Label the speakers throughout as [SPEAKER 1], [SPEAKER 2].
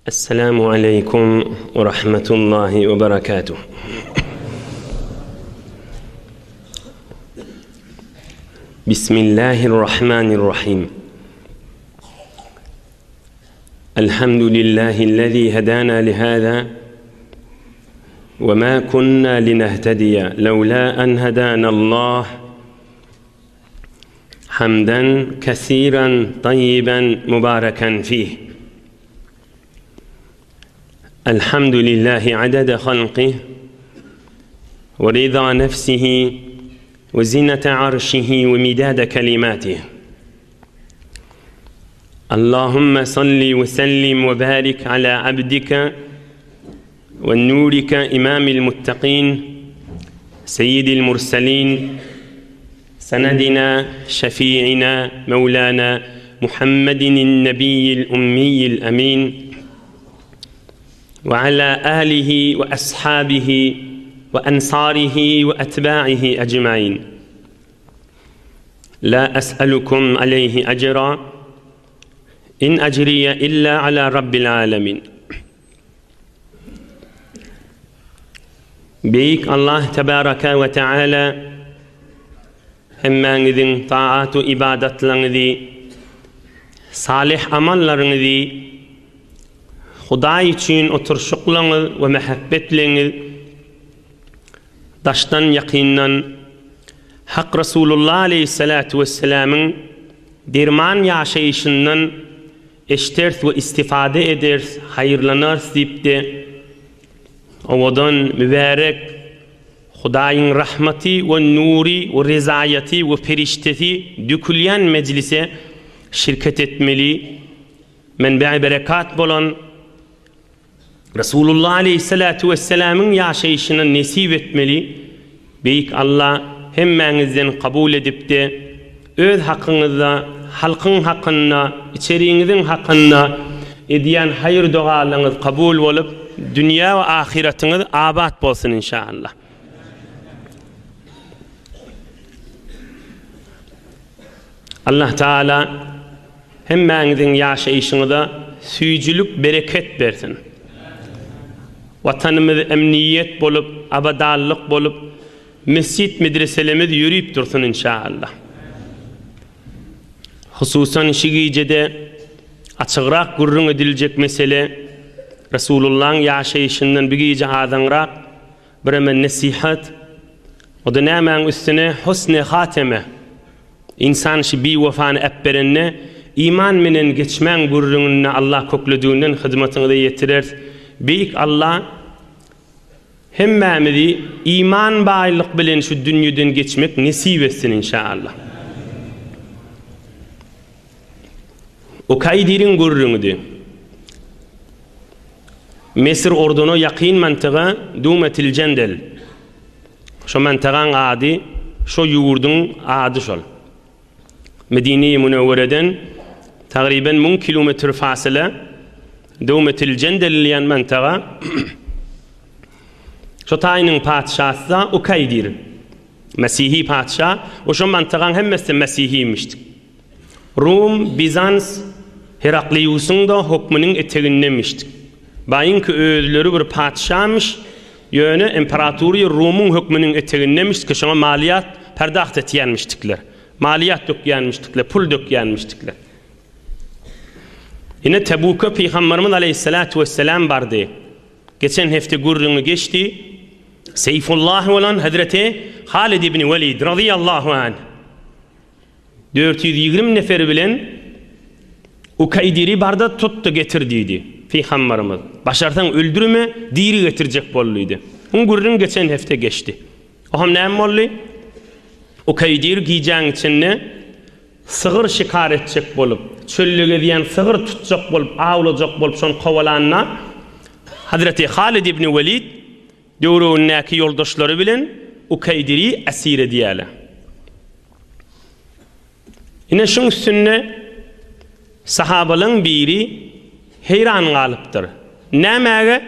[SPEAKER 1] Esselamu aleýkum we rahmetullahi we berekatuh. Bismillahirrahmanirrahim. Elhamdülillahi'llezî hedâna lihâzâ ve mâ kunnâ linehtediye levlâ en hedânallâh. Hamden kesiren tayyiben mübareken fih. Elhamdülillahi adede halqih ve rida nefsihi ve zinete arşihi ve midade kelimatih. Allahümme salli ve sellim ve barik ala abdike ve nurike imamil muttakin seyyidil murselin سندنا شفيعنا مولانا محمد النبي الأمي الأمين وعلى آله وأصحابه وأنصاره وأتباعه أجمعين لا أسألكم عليه أجرا إن أجري إلا على رب العالمين Beýik Allah tebaraka we teala hemmäňiziň taat we ybadatlaryňyzy, salyh amallaryňyzy Hudaý üçin oturyşyklaryňyz we mähebbetliňiz daşdan ýakyndan Hak Rasulullah aleýhissalatu wessalamyň derman ýaşaýşyndan Eşderis we istifade ederis, haýyrlanarys diýipdi. Owadan, mübärek, Hudaýyň rahmaty we nury we rezaýaty we perişdesi dökülýän mejlise şirket etmeli, menbe-i berekat bolan Resulullah aleýhissalatu wessalamyň ýaşaýşyny nesip etmeli, Beýik Alla hemmäňizden kabul edipdi, öz hakyňyzda, halkyň hakynda, içeriňiziň hakynda edýän haýyr-dogalaryňyz kabul bolup, dünýä we ahyratyňyz abat bolsun inşallah. Allah Taala Hemmäňiziň ýaşaýşyňyza süýjülik bereket bersin. Watanymyz emniýet bolup, abadanlyk bolup, mesjit medreselerimiz ýörüp dursun inşaallah. Hususan şu gijede açygrak gürrüň ediljek mesele Resulullahyň ýaşaýşyndan bu gije azaňrak bireme nesihat, o-da nämäň üstüne husni hateme. Ynsan şi biwefany äpberende, iman menen geçmäň gürrüňinde Allah köklediginden hyzmatyňyza ýetireris. Beýik Allah hemmämizi iman baýlyk bilen şu dünýeden geçmek nesip etsin inşaallah. Ukaýdiriň gürrüňidi. Mesir Urduna ýakyn mantyga Dumetil Jendel. Şo mantagaň ady, şo ýurduň ady şol. Medine-i Münewwereden tagryben müň kilometr fasyla Döwmetil Jendel diýen mantaga şo taýynyň patyşasy-da Ukaýdir. Mesihi patyşa we şo mantagaň hemmesi-de mesihimişdik. Rum, Bizans, Herakliusyň-da hokmunyň etegindemişdik. Baýyňky özleri bir patyşamyş, ýöne imperatoriýa Rumyň hökmüniň etegindemişdiki, şoňa maliýat perdaht etýänmişdikler. Maliýat dökýänmişdikler, pul dökýänmişdikler. Ine Tebuka Pygamberimiz aleýhissalatu wesselam bardy. Geçen hepde gürrüňi geçdi. Seýfullah bolan Hezreti Halid ibn Welid razyýallahu anh. 420 neferi bilen Ukaýdiri barda tut-da getir diýdi. Pygambarymyz, Başarsaň öldürme, diri getirjek bol diýdi. Oň gürrüňi geçen hepde geçdi. Oňam näme boldy? Ukaýdir gijäň içinde sygyr şikar etjek bolup, çölde gezýän sygyr tutjak bolup, awlajak bolup şony kowalanda, Hazreti Halid ibn Welid döwregindäki ýoldaşlary bilen Ukaýdiri esir edýärler. Ine şuň üstünde. Sahabalaň biri heýran galypdyr. Nämäge?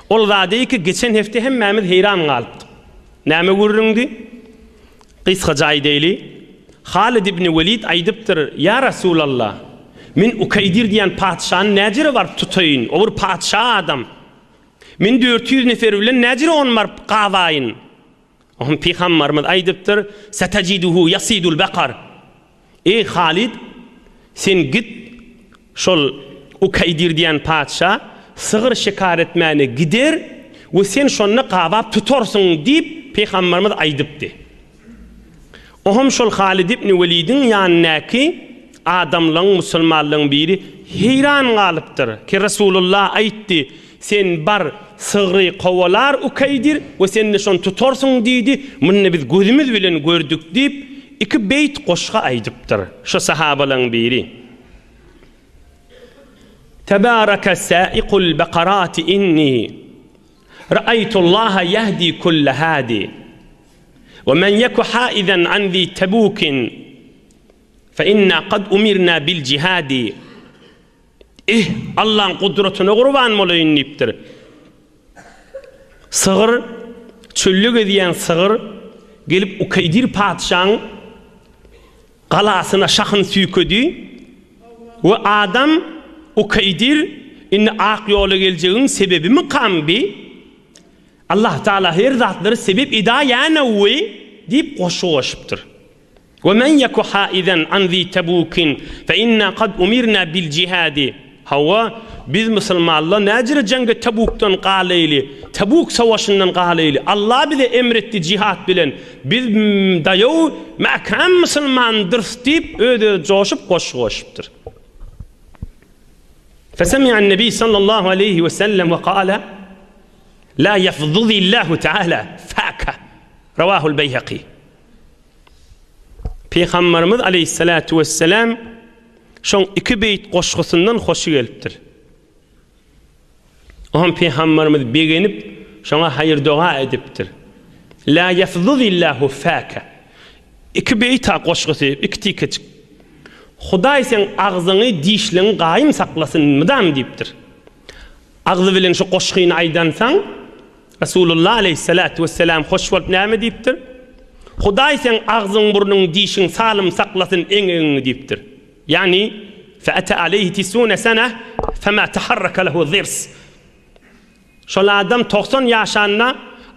[SPEAKER 1] Ol zada ki geçen hepde hemmämiz heýran galypdyk. Näme gürrüňdi? Gysgaça aýdaýly. Halid ibn Welid aýdypdyr, Ýa Resulallah! Men Ukaýdir diýen patyşany näjere baryp tutaýyn? O bir patyşa adam. Men 400 nefer bilen näjere ony baryp gabaýyn? Oňa Pygambarymyz aýdypdyr, Setajiduhu yasidul bakar. Eý Halid, sen git, şol Ukaýdir diýen patyşa sygyr şikar etmäne gider we sen şonda gabap tutarsyň diýip, Pygambarymyz aýdypdy. Oňam şol Halid ibn Welidiň ýanyndaky adamlaryň, musulmanlaryň biri heýran galypdyr ki, Resulullah aýtdy, Sen bar, sygry kowalar Ukeýdir we sen-de şony tutarsyň diýdi, muny biz gözümiz bilen gördük diýip, iki beýt goşgy aýdypdyr şo sahabalaryň biri. Tebareke saikul bakarati inni ra'aýtullaha ýehdi kulle hadi we men ýeku haizan an zi tebukin fe inna kad umirna bil jihadi. Eh, Allaň gudratyna gurban bolaýyn diýipdir. Sygyr, çölde gezýän sygyr gelip Ukeýdir patyşaň galasyna şahyn süýkedi we adam Ukeýdir indi ak ýola geljegiň sebebimikam bi? Allah Taala her zatlary sebep edaýänowy diýip goşgy goşupdyr. We men ýeku haizan an zi Tebukin fe inna kad umirna bil jihadi. Hawa, biz musulmanlar näjere jeňge Tebukdan galaýly, Tebuk savaşyndan galaýly. Allah bize emretdi jihad bilen. Biz daýaw mäkäm musulmandyrys diýip öz-özi joşup goşgy goşupdyr. Fesemi'an Nebi sallallahu aleýhi we sellem we kale La ýefzuzillahu teala faka. Rawahul Beýhaki. Pygamberimiz aleýhissalatu wesselam şoň iki beýt goşgusyndan hoşy gelipdir. Oňa Pygamberimiz begenip, şoňa haýyr-doga edipdir. La ýefzuzillahu faka. Iki beýt-a goşgusy, iki tikejik. Hudaý seň agzyňy, dişliňi gaýym saklasyn mydam diýipdir. Agzy bilen şu goşgyny aýdansaň, Resulullah aleýhissalatu wesselam hoş bolup näme diýipdir? Hudaý seň agzyň, burnuň, dişiň salym saklasyn eňegiňi diýipdir. Ýagny, Fe'ete aleýhi tisune sene fema teharraka lehu zirs. Şol adam 90 ýaşanda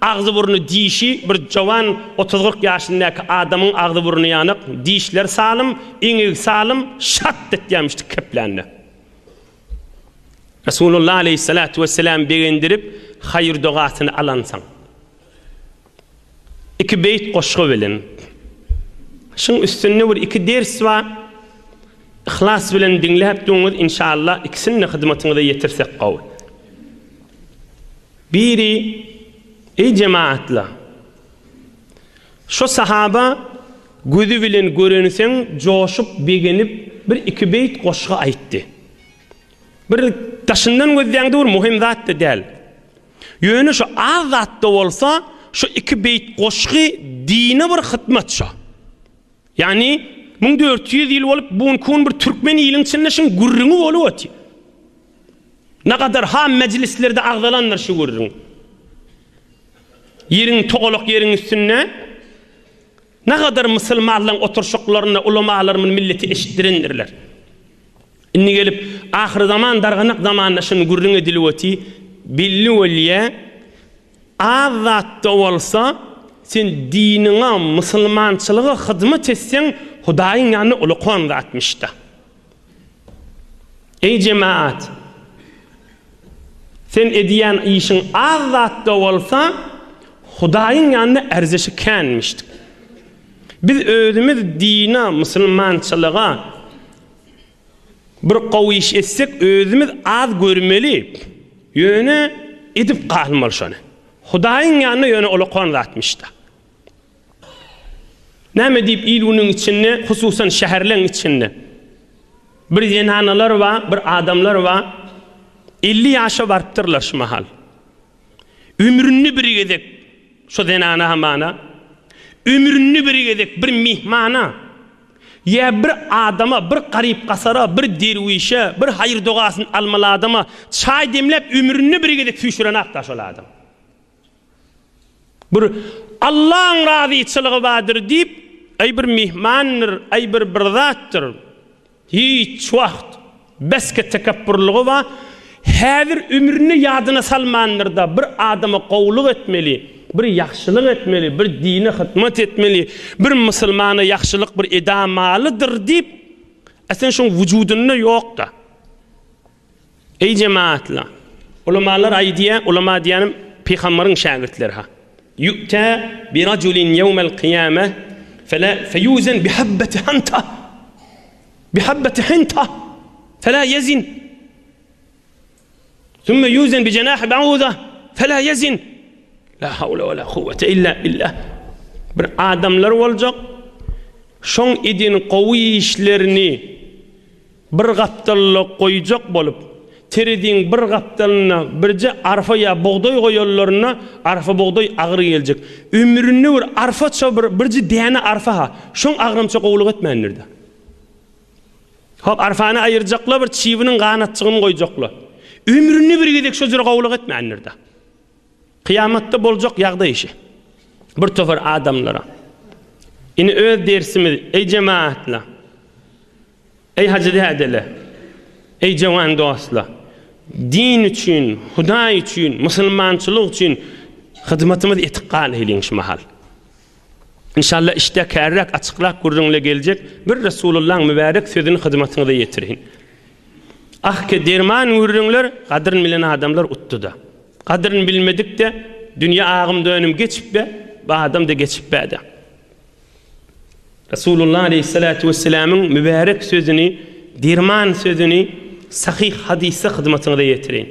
[SPEAKER 1] agzy-burny, dişi bir jowan otuz-kyrk ýaşyndaky adamyň agzy-burny ýanyk, dişleri salym, eňegi salym, şat etýärmiş keplände. Resulullah aleýhissalatu wesselam begendirip, haýyr-dogasyny alansoň, iki beýt goşgy bilen, şuň üstünde bir iki ders bar, yhlas bilen diňläp duňyz, inşallah ikisini-de hyzmatyňyza ýetirsek gowy. Biri, Eý jemagatlar! Şo sahaba gözi bilen görenseň joşup, begenip bir iki beýt goşgy aýtdy. Bir daşyndan gözläňde bir muhim zat-da däl. Ýöne şu az zat-da bolsa, şu iki beýt goşgy dine bir hytmat şo. Ýagny 1400 ýyl bolup bu günki gün bir türkmen iliň içinde şuň gürrüňi bolup otyr. Nagadar ham mejlislerde agzalandyr şu gürrüň. Ýeriň togalak ýeriň üstünde nagadar musulmanlaryň oturşyklarynda ulamalar muny millete eşitdirendirler. Indi gelip ahyrzaman darganak zamanda şuny gürrüň edilip oty belli bolýa az zatda bolsa sen diniňe musulmançylyga hyzmat etseň Hudaýyň ýanynda ulakan zatmyşda. Eý jemaat! Sen edýän işiň az zat-da bolsa, Hudaýyň ýanynda ärzeşi känmişdik. Biz özümiz dine, musulmançylyga bir gowy iş etsek, özümiz az görmeli, ýöne edip galmaly şony. Hudaýyň ýanynda ýöne ulakan zatmyş-da. Näme diýip il-günüň içinde, hususan şäherleň içinde bir zenanalar bar, bir adamlar bar, 50 ýaşa barypdyrlar şu mahal. Ömründe bir gezek şu zenana hamana, ömründe bir gezek bir myhmana. Ýa bir adama, bir garyp-gasara, bir derwişe, bir haýyr-dogasyny almaly adama çaý demläp ömründe bir gezek süýşürenakda şol adam. Bir Allaň razyçylygy bardyr diýip, aý bir myhmandyr, aý bir bir zatdyr. Hiç wagt beske tekepburlygy bar. Häzir ömründe ýadyna salmandyrda bir adama gowulyk etmeli, bir ýagşylyk etmeli, bir dine hyzmat etmeli, bir musulmana ýagşylyk bir edamalydyr diýip, aslynda şoň wujudynda ýokda. Eý jemaatlar! Ulamalar aýdýar, ulama diýýänim pygambaryň şägirtleri ha. Ýu'ta bi rajulin ýewmel kyýame fela feýuzen bi habbeti hanta bi habbeti hinta fela ýezin Sümme ýuzen bi jenahi ba'uda fela ýezin La hawle we la kuwwete illa billah. Bir adamlar boljak, şoň eden gowy işlerini Bir gapdalda goýjak bolup, tereziň bir gapdalynda birje arpa ýa bugdaý goýanlarynda arpa-bugdaý agyr geljek. Ömründe bir arpaça bir birje däne arpa-ha, şoň agramça gowulyk etmändir-dä. Hop, arpany aýyrjaklar, bir çybynyň ganatjygyny goýjaklar. Ömründe bir gezek şo jüre gowulyk etmändir-dä. Kyýamatda boljak ýagdaý şi. Bir topar adamlara. Indi öz dersimiz, eý jemagatlar! Eý hajy dädeler! Eý jowan dostlar! Din üçin, Hudaý üçin, musulmançylyk üçin hyzmatymyz etip galaýlyň şu mahal. Inşallah işde kärräk, açykrak gürrüňle geljek bir Resulullaň mübärek sözüni hyzmatyňyza ýetireýin. Ah ke derman gürrüňler gadyryn bilen adamlar utdy-da. Gadyryn bilmedik-de dünýe agym-dönüm geçip-be, bu adam-da geçip-bä-de. Resulullah aleýhissalatu wesselamyň mübärek sözüni, derman sözüni sahyh hadysda hyzmatyňyza ýetireýin.